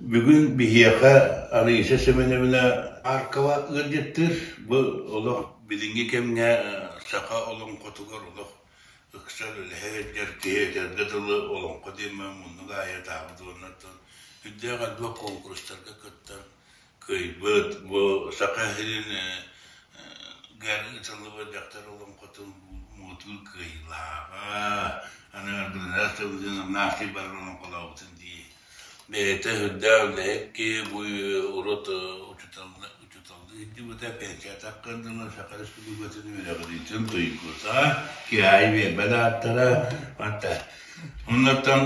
Бүгүн биһиэхэ Алиса Семеновна Маркова ыалдьыттыыр. Бу олох билиҥҥи кэмҥэ саха олоҥхотугар олох ыксал үлэһэ сылдьар киһи этэргэ дылы олоҥхо диэн муннук аайы таабыт уонна үрдээх элбэх куонкурустарга кыттан кыайбыт. Бу Саха сирин ыытыллыбыт дьахтар олоҥхотун муҥутуур кыайыылааҕа. Аны Аргынара сылгын наахтый барар олоҥхолообутун дии. Бэйэтэ үрдээх үлэһит киһи бу урут учууталлыы сылдьыбыта, пенсиятах кырдылар Саха Республикатын үөрэҕириитин туйгута, киһи биэрбэт ааттара. Манта Оннуттан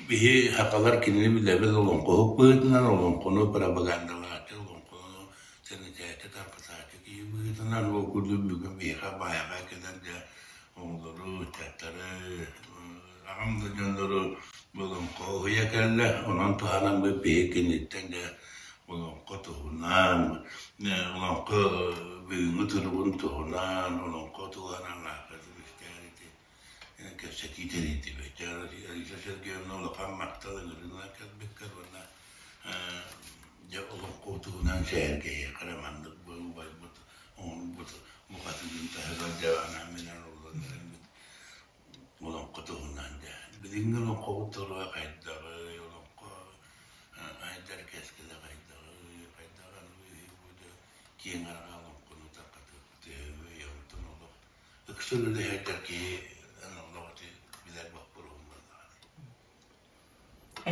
биһи сахалар кинини билэбит олоҥхоһут быһыытынан, олоҥхону пропагандалааччы, олоҥхону сэнэтээччи, тарҕатааччы киһи быһыытынан ол курдук бүгүн биһиэхэ баайаҕа кэлэн дьэ оҕолору, ыччаттары, аҕам да дьоннору олоҥхо уһуйа кэллэ. Онон туһанан биһи киниттэн дьэ олоҥхо туһунан, олоҥхо бүгүҥҥү туругун туһунан, олоҥхо туһунан кэпсэтии тэрийдибит. Алиса Сергеевна улахан махтал ыҥырыынан кэлбиккэр уонна дьэ олоҥхо туһунан сэһэргэһиэххэ эрэ маннык убайбыт оҥорбут бухатыырын таһыгар дьэ анаан-минээн олорон эрэрбит олоҥхо туһунан дьэ билиҥҥи олоҥхобут туруга хайдаҕый олоҥхо айдар кэскилэ хайдаҕый хайдах аныгы киэҥ араҥа олоҥхону тарҕатыахпыт үһү онтон олох Ыкса үлэһиттэр киһи олох ити билэр боппуруоһум буоллаҕа.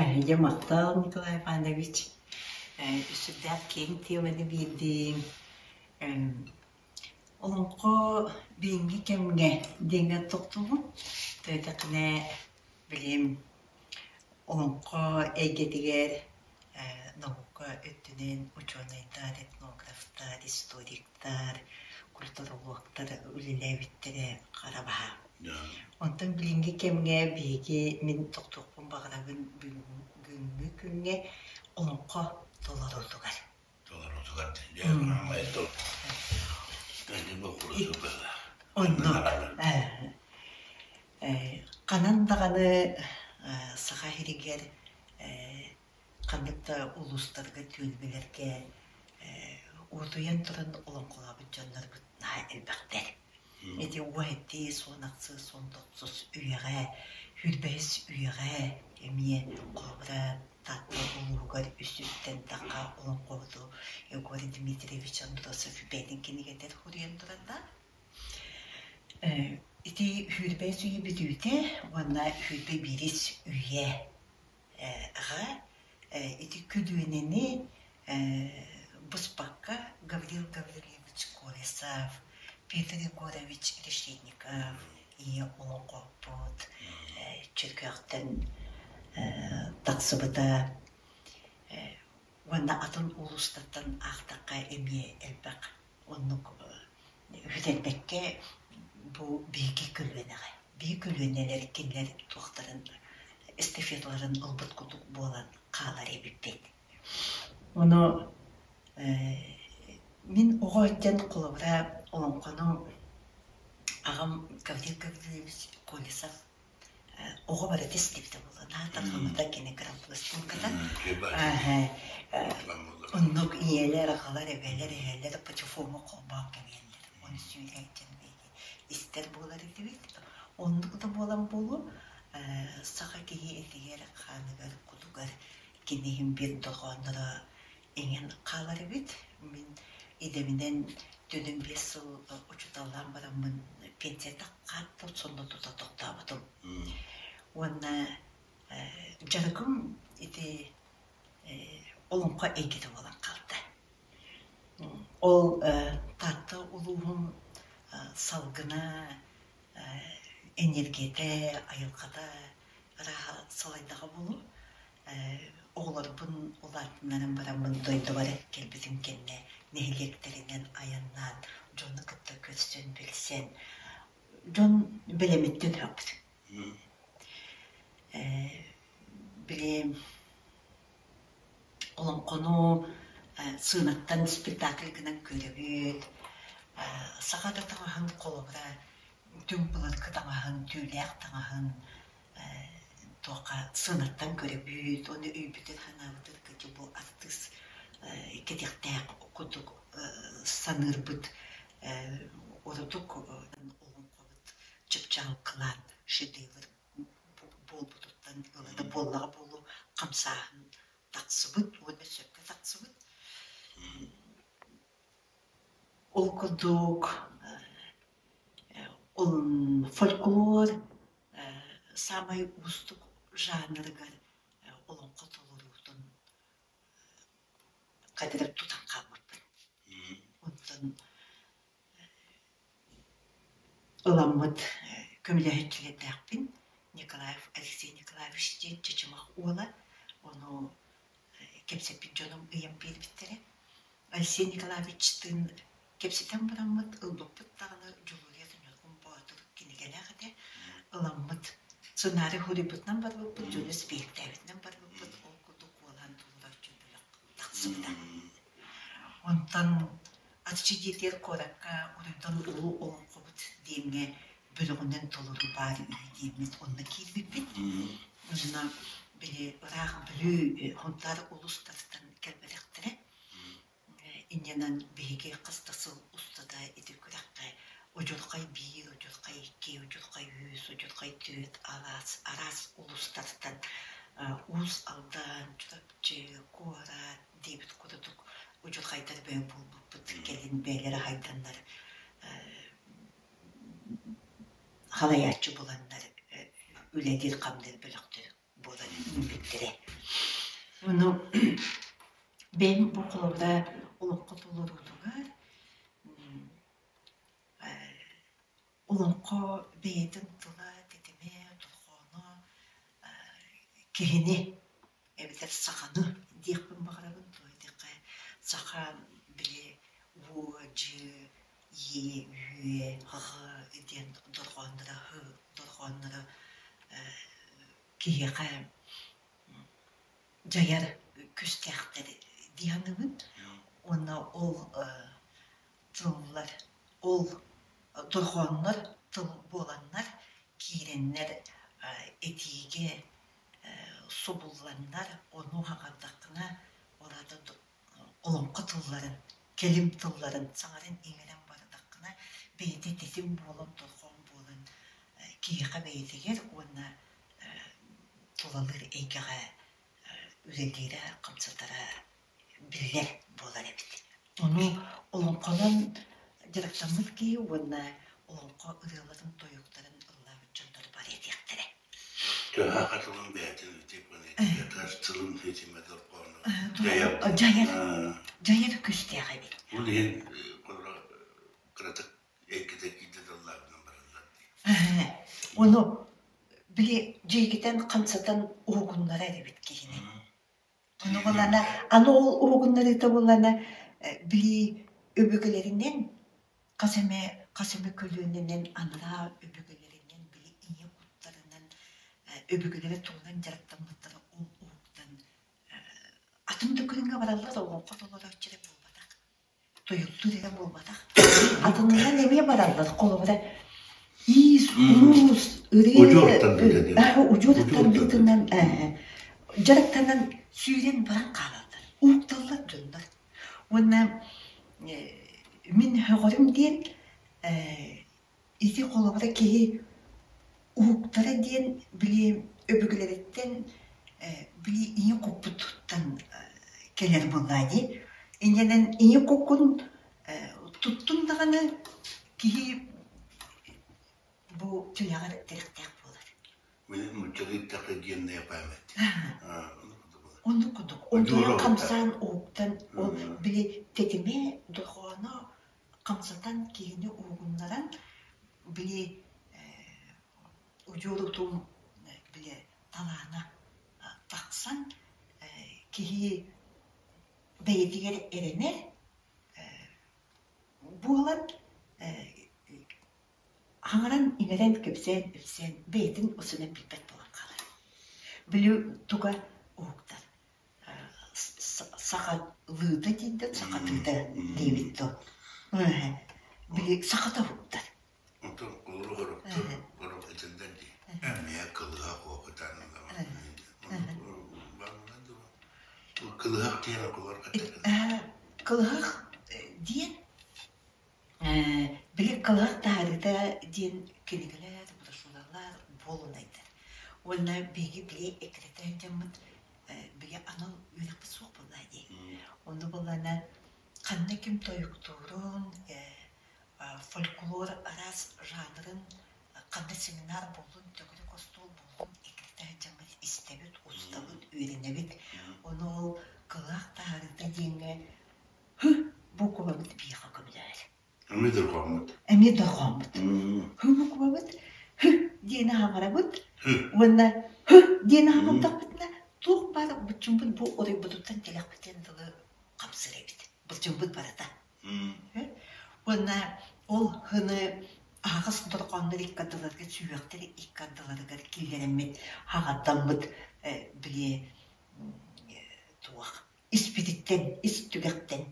Эһиги махтал, Николай Иванович. Сүрдээх киэҥ тиэмэни биэрдиҥ. Олоҥхо билиҥҥи кэмҥэ диэҥҥэ тохтуубун. Төһөтөххүнэ билим олоҥхо эйгэтигэр наука өттүнэн учуонайдар, этнографтар, историктар, культурологтар үлэлээбиттэрэ хара баһаам. Онтон билиҥҥи кэмҥэ биһиги мин тохтуохпун баҕарабын бүгүҥҥү күҥҥэ олоҥхо толоруутугар. Толоруутугар Онно ханан даҕаны Саха сиригэр ханнык да улуустарга, түөлбэлэргэ уутуйан туран олоҥхолообут дьоннорбут наһаа элбэхтэр. Ити уо суон ахсыс, суон тохсус үйэҕэ, сүүрбэһис үйэҕэ эмиэ холобура Таатта улууһугар үсүттэн тахха олоҥхоһуту Егор Дмитриевич Андросов бэйэтин кинигэтигэр суруйан турардаах. Ити сүүрбэһис үйэ бүтүүтэ уонна 21-ис үйэ аҕа ити күлүүнэни быспакка Гаврил Гаврильевич Колесов, Петр Егорович Решетников ийэ олоҥхоппут Чөркөөхтөн тахсыбыта уонна атын улуустартан аахтахха эмиэ элбэх оннук үтэрбэккэ бу биһиги көлүөнэҕэ биһи көлүөнэлэр кинилэр туохтарын эстафеталарын ылбыт курдук буолан хаалар эбиппит. Ону мин оҕо өттүн холобура олоҥхону аҕам Гаврил Гаврильевич Колесов оҕо барыта истибитэ буолуо наһаа тарҕаммыта кини кырампыластыынката оннук ийэлэр аҕалар эбэлэр эһэлэр патефоҥҥа холбоон кэбиһэллэр ону сүүрээччин биһиги истэр буолар этибит оннук да буолан буолуо саха киһи этигэр хааныгар кутугар кини иһин биир дорҕоонноро иҥэн хаалар эбит. Мин идэбинэн төлөн 5 сыл учууталлаан бараммын пенсията хааттан сонно тута тохтообутум. Уонна дьарыгым ити олоҥхо эйгэтэ буолан хаалта. Ол Таатта улууһун салгына, энергиятэ, айылҕата арааһа салайдаҕа буолуо. Оҕолорбун улаатыннаран бараммын дойдубар кэлбитим кэннэ нэһилиэктэринэн айаннаан дьону кытта көрсөн, билсэн, дьон бэлэмиттэн үһэппит. Били олоҥхону сыанаттан спектакль гынан көрөбүт, саха да таҥаһын холобура түҥ былыргы таҥаһын, түүлээх таҥаһын. Туохха сыанаттан көрөбүт, уонна өйбүтүн-санаабытын кытта бу артыыс кэтиэхтээх курдук саныырбыт ордук олоҥхобут чыпчаал кылаан шедевр буолбутуттан ылата буоллаҕа буолуо хамсааһын тахсыбыт уонна сөпкө тахсыбыт. Ол курдук фольклор саамай уустук жанрыгар олоҥхо толоруутун хатырык тутан хаалбыппын. Онтон ыламмыт көмөлөһөөччүлэрдээхпин Николаев Алексей Николаевич диэн Чычымах уола, ону кэпсэппит дьонум ыйан биэрбиттэрэ. Алексей Николаевичтыын кэпсэтэн бараммыт, ылбыппыт даҕаны Дьулуруйа Ньургун Боотур кинигэлээх этэ. Ыламмыт сценарий суруйбутунан барбыппыт, дьону испииһэктээбитинэн барбыппыт, ол курдук куолаан толорооччу бөлөх тахсыбыта. Онтон Арчы дьиэтигэр куоракка уруйдан улуу олоҥхобут диэҥҥэ бөлөҕүнэн толору баар үһү диэммит онно киирбиппит. Онно били ыраах Бүлүү Хонтаар улуустарыттан кэлбэтэхтэрэ. Инньэнэн биһиги хас да сыл устата ити күрэххэ удьурхай биир, удьурхай икки, удьурхай үс, удьурхай түөрт араас араас улуустартан Уус Алдан, Чурапчы, куорат диэбит курдук удьурхайдар бөйө буолбуппут. Кэлин бэйэлэрэ хайданнар халайааччы буланнар үлэлиир-хамныыр бөлөхтөр буолан үүммүттэрэ. Ону бэйэм бу холобура олоххо толоруутугар олоҥхо бэйэтин тыла, тэтимэ, дорҕооно киһини эбэтэр саханы диэхпин баҕарабын. Тоҕо диэтэххэ, саха били уо, дьы, иэ, үө, ҕ диэн дорҕоонноро, һ дорҕоонноро киһиэхэ дьайар күүстээхтэр дии саныыбын. Уонна ол тыллар, ол дорҕооннор тыл буоланнар киирэннэр этиигэ субулланнар, ону хаҥардаххына, ол аата олоҥхо тылларын, кэлим тылларын саҥаран-иҥэрэн бардаххына, бэйэтэ тэтим буолан, дорҕоон буолан киһиэхэ бэйэтигэр уонна тулалыыр эйгэҕэ үлэлиирэ, хамсатара биллэр буолар эбит. Ону олоҥхонон дьарыктаммыт киһи уонна олоҥхо ырыаларын, тойуктарын ыллаабыт дьоннор бар этиэхтэрэ. Төһө хатылын бэйэтин тылын ситимэ дорҕооно дьайар дьайар күүстээх эбит. Ол иһин кыратык эйгэтэ киирдэ тыллаабынан бараллар дии. Ону били дьиэгитэн хамсатан уһугуннарар эбит киһини. Ону булана, аны ол уһугуннарыыта булана били өбүгэлэринэн хас эмэ хас эмэ көлүөнэнэн анараа өбүгэлэринэн били ийэ куттарынан өбүгэлэрэ тугунан дьарыктаммыттара ол уһуктан атын да көрүҥҥэ бараллар олоҥхо толорооччу эрэ буолбатах тойуктуур эрэ буолбатах. Атынынан эмиэ бараллар. Холобура, иис, уус, ырыа, удьуор тардыытынан дьарыктанан сүүрэн баран хаалаллар. Уукталлар дьоннор. Уонна мин сөҕөрүм диэн Ити холобура киһи уһуктара диэн били өбүгэлэриттэн били ийэ куппутуттан кэлэр буоллаа дии. Инньэнэн ийэ куккун туттун даҕаны киһи бу түнэҕэр тирэхтээх буолар. Мин нууччалыы эттэххэ генная память. Оннук курдук. Онтон хамсаан уһуктан ол били тэтимэ, дорҕооно хамсатан киһини уһугуннаран били удьуор утум били талаана тахсан киһи бэйэтигэр эрэнэр буолан хаҥаран-иҥэрэн кэпсээн-ипсээн бэйэтин усунан билбэт буолан хаалар. Били туга уһуктар сахалыыта диэн сахатыыта диэбит дуо били сахата уһуктар Онтон олору ороктор орох этэллэр дии. Эмиэ кылыһах уопутаан ыллаҕа. тиэрэ кулар Кылыһах диэн били кылыһах таһаарыыта диэн кинигэлэр, брошюралар буолунайдар. Уонна биһиги били эккирэтэ дьоммут били анал үөрэхпит суох буолла дии. Онно буоллаҕына ханна ким тойуктуурун, фольклор араас жанрын ханна семинар буоллун, төгүрүк остуол буоллун эккирэтэ сылдьаммыт истэбит, устабыт, үөрэнэбит. Ону ол кылаах таһаарыыта диэҥҥэ Һы буукубабыт биһиэхэ көмөлөһөр. Эмиэ дорҕооммут. Эмиэ дорҕооммут. Һы буукубабыт һы диэни хаҥарабыт уонна һы диэни хаҥардахпытына туох баар быччыммыт бу оройбутуттан тэлэхпитин дылы хамсыыр эбит. Былчыммыт барыта. Уонна ол һыны аһаҕас дорҕооннор икки ардыларыгар сүһүөхтэр икки ардыларыгар киллэрэммит хаҕардаммыт били туох испититтэн, ис түгэхтэн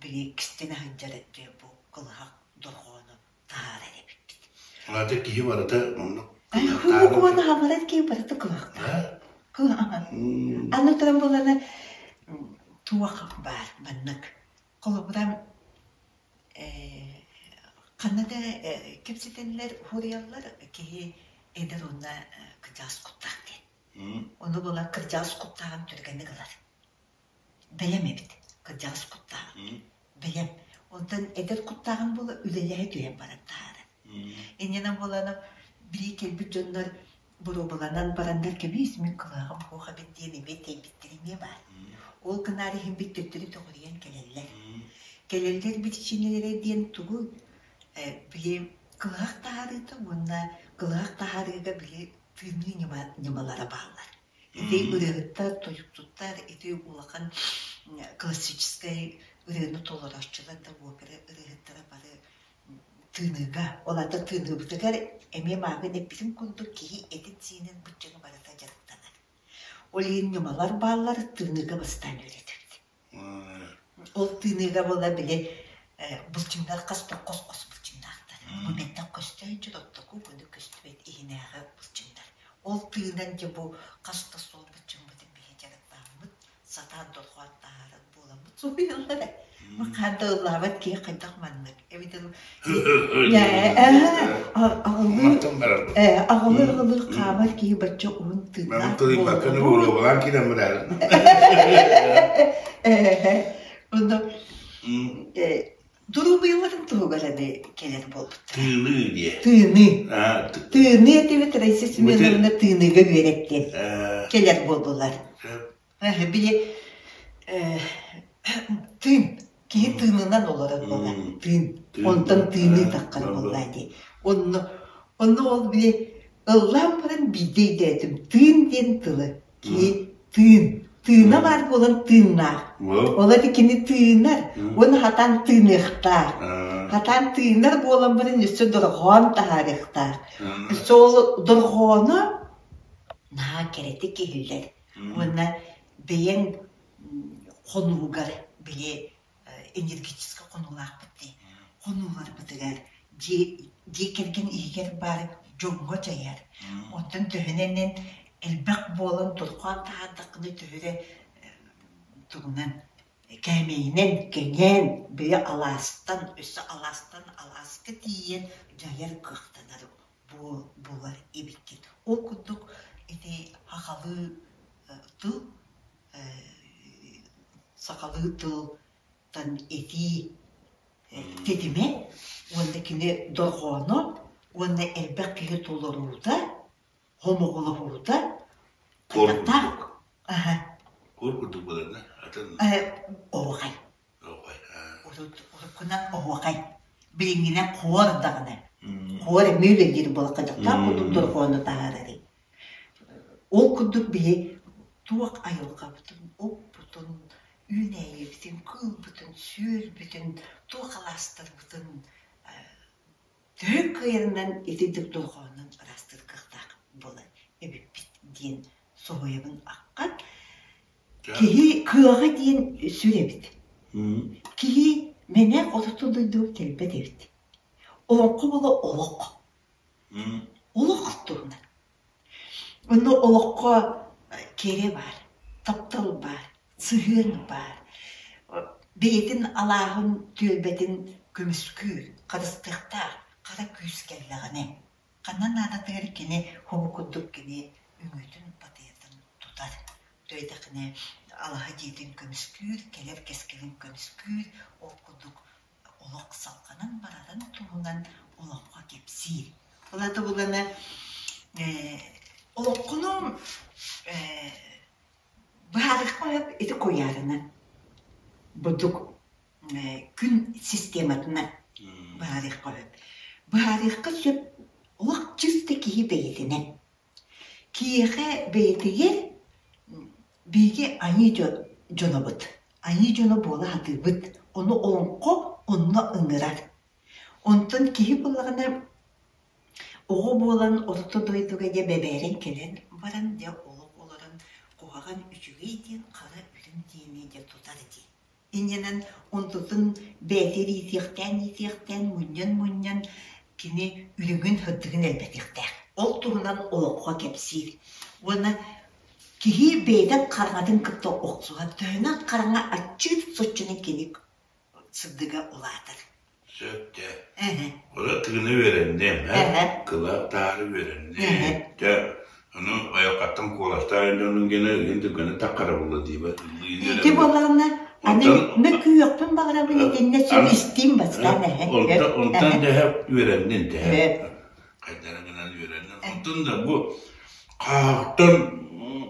били кистэнэ сылдьар дьэ бу кылыһах дорҕоону таһаарар эбиппит. Аата киһи барыта оннук Кылыһахтаах. Хаалар киһи барыта кылыһахтаах. Кылыһаҕын. Аны туран буолана туох баар маннык. Холобура ханна да кэпсэтэллэр, уһуруйаллар киһи эдэр уонна кырдьаҕас куттаах диэн. Ону була кырдьаҕас куттааҕын түргэнник ылар. Бэлэм эбит кырдьаҕас куттааҕын. Бэлэм. Онтон эдэр куттааҕын була үлэлэһэ түһэн баран таһаарар. Иннинэн буолан били кэлбит дьоннор боруобаланан бараннар кэбиис мин кылааҕым суох эбит диэн эмиэ тэйбиттэр эмиэ баар. Ол гынаары иһин бит төттөрү төҕүрүйэн кэлэллэр. Кэлэллэр биричиинэлэрэ диэн тугуй? Били кылаах таһаарыыта уонна кылаах таһаарыыга били тыыныы ньымалара бааллар. Ити ырыаһыттар, тойуксуттар, ити улахан классическай ырыаны толорооччулар да опера ырыаһыттара бары тыыныыга, ол аата тыыныыбытыгар эмиэ мааҕын эппитим курдук киһи этин-сиинин быччыҥа барыта дьарыктанар. Ол иһин ньымалар бааллар, тыыныыга бастаан үөрэтэбит. Ол тыыныыга буола били былчыҥнар хас да хос-хос былчыҥнаахтар. Бу мэнтэх көстөөччү оттоку күнү көстүбэт иһинээҕи былчыҥнар. Ол тыынан дьэ бу хас да суол былчыҥмытын биһи дьарыктааммыт, сатаан дорҕоон таһаарар буоламмыт суруйаллара. Бу хаан да ыллаабат киһи хайдах маннык эбитин аҕылыы-аҕылыы хаамар киһи бачча уһун тыыннаах буолуо. Онно доруобуйаларын туһугар аны кэлэр буолбуттар. Тыыныы диэ. Тыыныы. Тыыныы этибит Раиса Семеновна тыыныыга үөрэттиэн кэлэр буоллулар. Били тыын киһи тыынынан олорор буолар тыын онтон тыыныы таххар буоллаа дии онно онно ол били ыллаан баран биирдэ өйдөөтүм тыын диэн тылы киһи тыын тыына баар буолан тыыннаах ол эти кини тыынар уонна хатаан тыыныахтаах хатаан тыынар буолан баран өссө дорҕоон таһаарыахтаах өссө ол дорҕооно наһаа кэрэтик иһиллэр Уонна бэйэҥ хонуугар били энергетическэй хонуулаахпыт дии. Хонууларбытыгар дьиэ, дьиэ кэргэн иһигэр баар дьоҥҥо дьайар. Онтон төһөнөн элбэх буолан дорҕоон таһаардаххына төһө эрэ тугунан кээмэйинэн кэҥээн бэйэ алаастан өссө алаастан алааска тиийэн дьайар кыахтанар буолар эбиккит. Ол курдук ити сахалыы тыл сахалыы тылтан этии тэтимэ уонна кини дорҕооно уонна элбэх киһи толоруута, хомоҕолоһуута Куор курдук. Куор курдук буолар да? Атын Оһуохай. Уруккунан оһуохай, билиҥҥинэн хуор даҕаны. Хуор эмиэ үлэлиир буолла дьахтар курдук дорҕоону таһаарарый. Ол курдук биһи туох айылҕабытын, оппутун, үүнээйибитин, кыылбытын, сүөлбүтүн, туох алаастарбытын төһө кыайарынан итинник дорҕоонун ыраастыыр кыахтаах буолар эбиппит диэн соһуйабын аххан Киһи кыаҕа диэн сүр эбит. Киһи мэнээх орто дойдуга кэлбэт эбит. Олоҥхо буола олох. Олох туһунан. Онно олоххо кэрэ баар, таптал баар, Сыһыан баар. Бэйэтин алааһын түөлбэтин көмүскүүр, харыстыахтаах хара күүс кэллэҕинэ, ханна наадатыгар кини хобу курдук кини үҥүүтүн батыйатын тутар. Төйдөхүнэ алаһа дьиэтин көмүскүүр, кэлэр кэскилин көмүскүүр, ол курдук олох салҕанан барарын туһунан олоххо кэпсиир. Ол аата булана олоххуну быһаарыахха сөп ити куйаарынан бурдук күн систематынан быһаарыахха сөп. Быһаарыахха сөп олох чисто киһи бэйэтинэн. Киһиэхэ бэйэтигэр биһиги айыы дьонобут, айыы дьоно буола сатыыбыт, ону олоҥхо онно ыҥырар. Онтон киһи буоллаҕына оҕо буолан орто дойдуга дьэ бэбээрэн кэлэн баран дьэ олох олорон куһаҕан үчүгэй диэн хара үрүҥ диэни дьэ тутар дии. Инньэнэн онтутун бэйэтигэр иитиэхтээн-иитиэхтээн, мунньан-мунньан кини үрүҥүн-сырдыгын элбэтиэхтээх. Ол туһунан олоххо кэпсиир. Уонна киһи бэйэтин хараҥатын кытта охсуһар. Төһөнөн хараҥа аччыыр, соччонон кини сырдыга улаатар. Сөп дьэ. Ону тыгыны үөрэнним, ээ? Кылаап таары үөрэнним. Дьэ, ону айылҕаттан куоластаан дьонун гына ыгын түргэнэ таххара буолла диибэ. Ити буоллаҕына, аны мөккүөхпүн баҕарабын итиннэ сөп истиим бастаан эһэ. Онтон дэһэ үөрэннин тэһэ. Хайдара гынан үөрэннин. Онтон да бу хаахтан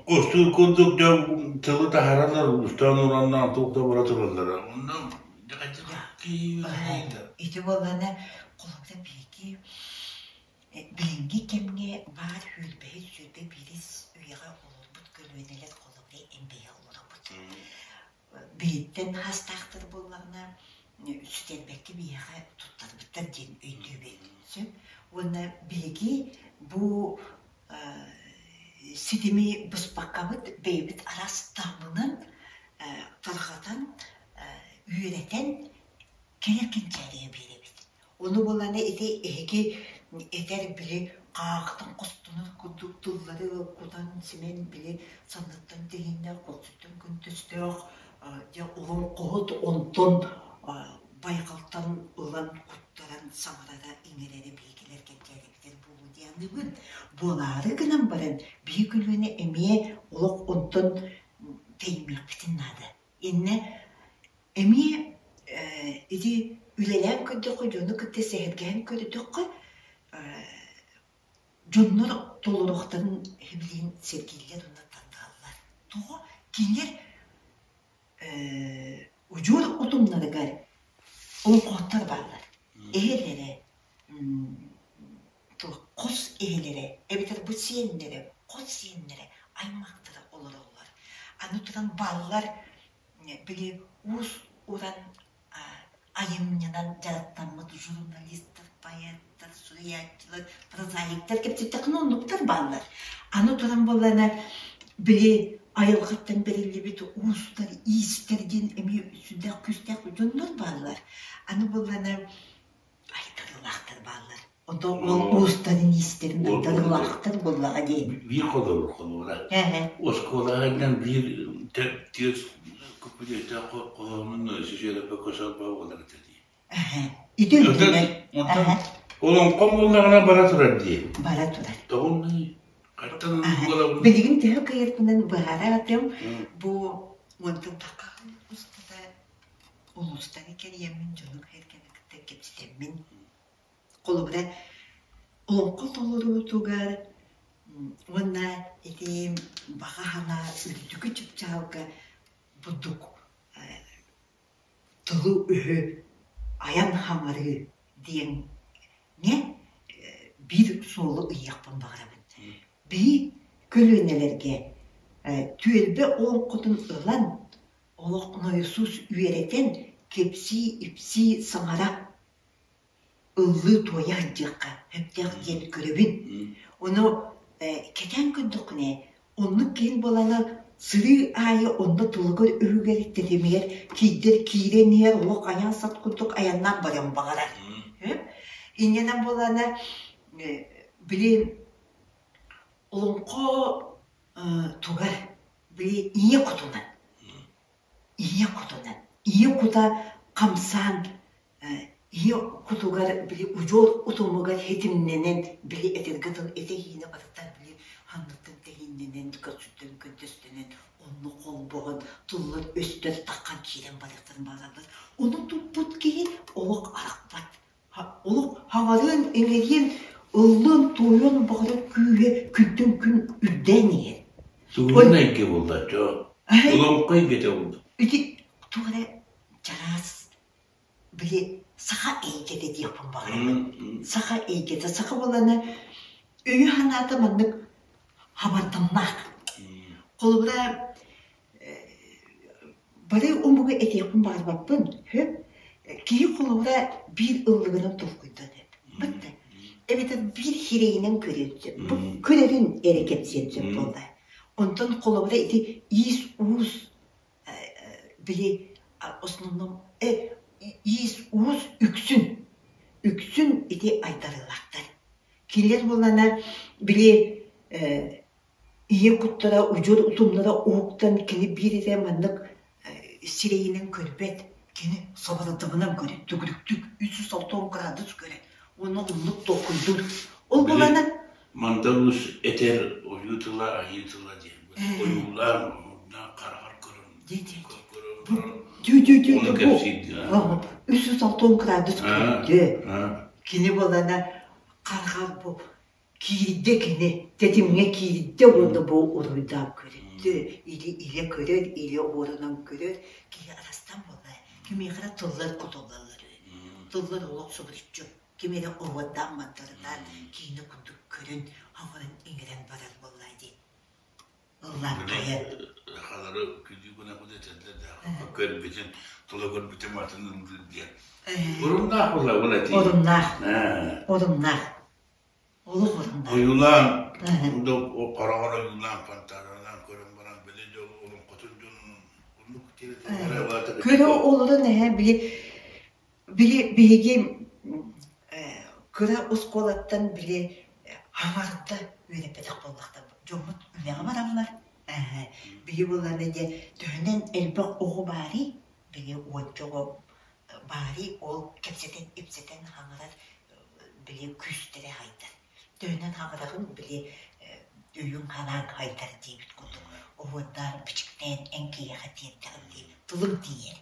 костуур курдук дьон тылы таһаараллар, устаан ураннаан туох да бара тураллара. Онно Ити буоллаҕына, холобура биһиги билиҥҥи кэмҥэ баар сүүрбэһис, 21 үйэҕэ олорбут көлүөнэлэр холобура эмбэйэ олоробут. Биһиттэн хастаахтар буоллаҕына, сүтэрбэккэ биһиэхэ туттарбыттар диэн өйдүүбүт. Сөп. Уонна биһиги бу ситими быспаккабыт бэйэбит араас таһымынан тарҕатан үөрэтэн кэлэр кэнчээригэ биэрэбит. Ону буоллаҕына ити эһиги этэр били хаахтан хостонор курдук тыллары кутан-симэн били санныттан тэһииннээх, көхсүттэн көнтөстөөх дьэ олоҥхоһут онтон байҕалтан ылан куттаран саҥарара иҥэрэрэ биһигилэр кэнчээрибитэр буолуо дии саныыбын. Буолаары гынан баран биһи көлүөнэ эмиэ олох онтон тэйимиэхпитин наада. Иннэ эмиэ ити үлэлээн көрдөххө, дьону кытта сэһэргэһэн көрдөххө, дьоннор толоруохтарын билигин сэргииллэр уонна тардыһаллар. Тоҕо? Кинилэр удьуор утумнарыгар олоҥхоһуттар бааллар. Эһэлэрэ, хос эһэлэрэ эбэтэр бу сиэннэрэ, хос сиэннэрэ, аймахтара олороллор. Аны туран бааллар били уус-уран айымньынан дьарыктаммыт журналистар, поэттар, суруйааччылар, прозаиктар кэпсэттэххинэ оннуктар бааллар. Аны туран буоллаҕына били айылҕаттан бэриллибит уустар, иистэр диэн эмиэ сүрдээх күүстээх дьоннор бааллар. Аны буоллаҕына айдарыылаахтар бааллар. Онтон ол уустарын иистэрин айдарыылаахтар буоллаҕа дии. Биир холобур холобура. Оскуолаҕа биир тиэс куппутуйта хоһоонун сүсүөлэппэ көсөлбө буолар этэ дии. Ити үрдүнэн. Олоҥхо буоллаҕына бара турар дии. Бара турар. Тоҕунный? Хантан буолабын? Билигин төһө кыйырбынан быһаарар бу уонтан тахха устата улуустары кэрийэммин дьону кэргэни кытта кэпсэтэммин холобура олоҥхо толоруутугар уонна ити баҕа санаа үрдүкү чыпчаалга бурдук тылы-өһү айан хаҥарыы диэҥҥэ биир суолу ыйыахпын баҕарабын. Биһи көлүөнэлэргэ түөлбэ олоҥхотун ылан олох нойосуус үөрэтэн, кэпсии-ипсии саҥара ыллыы-туойа сылдьыахха сөптөөх диэн көрөбүн. Ону кэтээн көрдөххүнэ, оннук киһи буолана сырыы аайы онно тылыгар-өһүгэр, тэтимигэр киирдэр киирэн иһэр олох айаан сат курдук айаннаан барыан баҕарар. Инньэнэн буолана били олоҥхо тугар били ийэ кутунан. Ийэ кутунан. Ийэ кута хамсаан ийэ кутугар били удьуор утумугар ситимнэнэн били этэргэ тыл этэ-иинэ барыта били ханныктан тэһииннэнэн көрсүттэн көнтөстөнөн онно холбоһон тыллар-өстөр таххан киирэн барыахтарын баҕараллар. Ону туппут киһи олох арахпат. Олох хаҥарыан, иҥэриэн, ыллыан-туойуон баҕарар күүһэ күнтэн күн үрдээн иһэр. Суурун эйгэ буолла, чоо. Олоҥхо эйгэтэ буолла. Ити туох эрэ чараас били саха эйгэтэ диэхпин баҕарабын. Саха эйгэтэ. Саха буолана өйө-санаата маннык хабардамнаах. Холобура, бары омугу этиэхпин баҕарбаппын, сөп. Киһи холобура биир ыллыгынан толкуйдан эп. Бытта. Эбэтэр биир сирэйинэн көрүөн сөп. Бу көрөрүн эрэ кэпсиэн сөп буолла. Онтон холобура ити иис-уус били основном иис-уус үксүн үксүн ити айдарыылаахтар. Кинилэр буоллана били ийэ куттара, удьуор утумнара уһуктан кини биир эрэ маннык сирэйинэн көрбөт, кини сабарытыбынан көрөр, төгүрүктүк 360 градус көрөр уонна оннук толкуйдуур. Ол буолана Мандар Уус этэр ойуу тыла айыы тыла диэн ойуулаан омуннаан хараҕар көрөн көрөн ону кэпсиир 360 градус көрдө. Кини буолана хараҕар бу Киирдэ кини, тэтимҥэ киирдэ уонна бу уруйдаан көрүттэ, или илэ көрөр, или уорунан көрөр, киһи арастан буолла, кимиэхэ эрэ тыллар кутуллаллар үһү. Тыллар олох субуруччу, ким эрэ оһуордаан-мандардаан киинэ курдук көрөн, хаҕыран иҥэрэн барар буоллаа дии. Ыллаан туойан. Сахалары күлүү гына этэллэр да көрбүтүн, тула көрбүтүм атын ыллыыр диэн. Оруннаах буолла ол этии. Оруннаах. Оруннаах. Олох оруннаах. Ойуулаан, хараҕар ойуулаан, фонтаналаан көрөн баран, били дьол олоҥхотун дьонун оннук Көрө олорон эһэ били били биһиги кыра оскуолаттан били хаҥарда үөрэппэтэх буоллахтарбыт. Дьоммут үлэҕэ бараллар. Биһи буоллаҕына дьэ төһөнөн элбэх оҕо баарый, били уонча оҕо баарый ол кэпсэтэн-ипсэтэн хаҥарар били күүстэрэ хайдар. Төһөнөн хаҥараҕын били өйүҥ-санааҥ хайдар диэбит курдук оһуордаан бичиктээн эн киһиэхэ тиэрдэҕин дии тылыҥ тиийэр.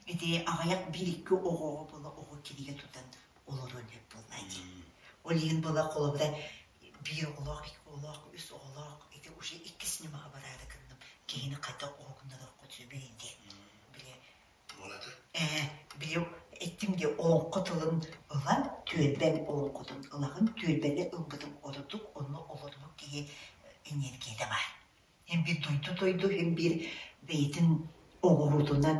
Ити аҕыйах биир-икки оҕоҕо буола оҕо кинигэ тутан олоруон сөп буоллаа дии. Ол иһин буола холобура биир оҕолоох, икки оҕолоох, үс оҕолоох ити уже иккис ньымаҕа бараары гынным киһини хайдах уһугуннарыаххын сөбүй диэн били Ээ, били эттим дии олоҥхо тылын ылан, түөлбэҥ олоҥхотун ылаҕын, түөлбэни ылбытыҥ ордук, онно олорбут киһи энергията баар. Һин биир дойду-дойду, һин биир бэйэтин оҥоһуутунан,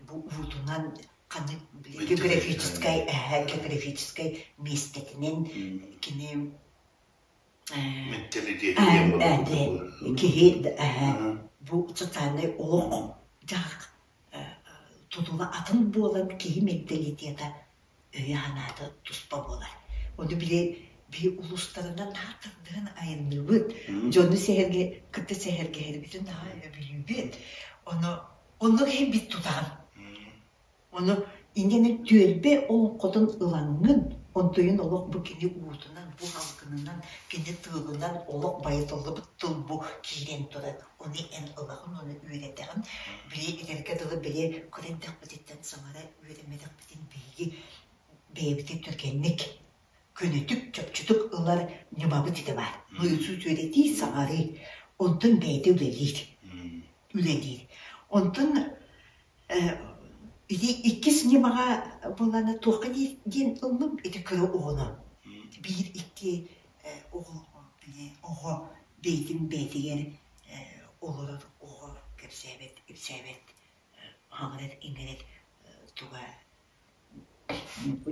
бу уутунан ханнык географическай, географическай миэстэтинэн кини Киһи бу социальнай олох дьаһах тутула атын буолан киһи менталитета өйө-санаата туспа буолар. Ону били биһи улуустарынан наһаа тардыһан айанныыбыт, дьону сэһэргэ кытта сэһэргэһэрбитин наһаа өбүлүүбүт. Ону оннук иһин бит тутаҕын. Ону инньэ түөлбэ олоҥхотун ылаҥҥын, онтуйун олох бу кини уутунан, бу салгынынан, кини тыалынан олох байытыллыбыт тыл бу киирэн турар. Ону эн ылаҕын, ону үөрэтэҕин. Били этэргэ дылы били кыра эрдэхпититтэн саҥара үөрэммэтэхпитин биһиги бэйэбитин түргэнник, көнөтүк, чопчутук ылар ньымабыт ити баар. Нойосуус үөрэтии, саҥарыы. Онтон бэйэтэ үлэлиир. Үлэлиир. Онтон Ити иккис ньымаҕа буоллаҕына туохха диэн ыллым ити кыра оҕону биир-икки оҕо били оҕо бэйэтин бэйэтигэр олорор оҕо кэпсээбэт ипсээбэт хаҥырар-иҥэрэр туга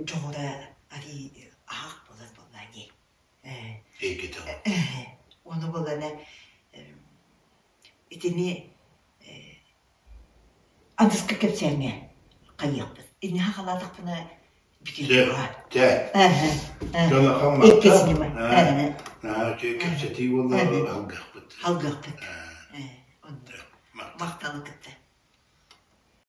дьоҕура арыый аһаах буолар буоллаҕа дии. Ону буоллаҕына итини Адыска кэпсээҥҥэ хайыахпыт. Инньэ халаатахпына бүтүөххэ. Чэ, Иккис ньыма. Наһаа үчүгэй кэпсэтии буолла, алгыахпыт. Алгыахпыт. Махталы кытта.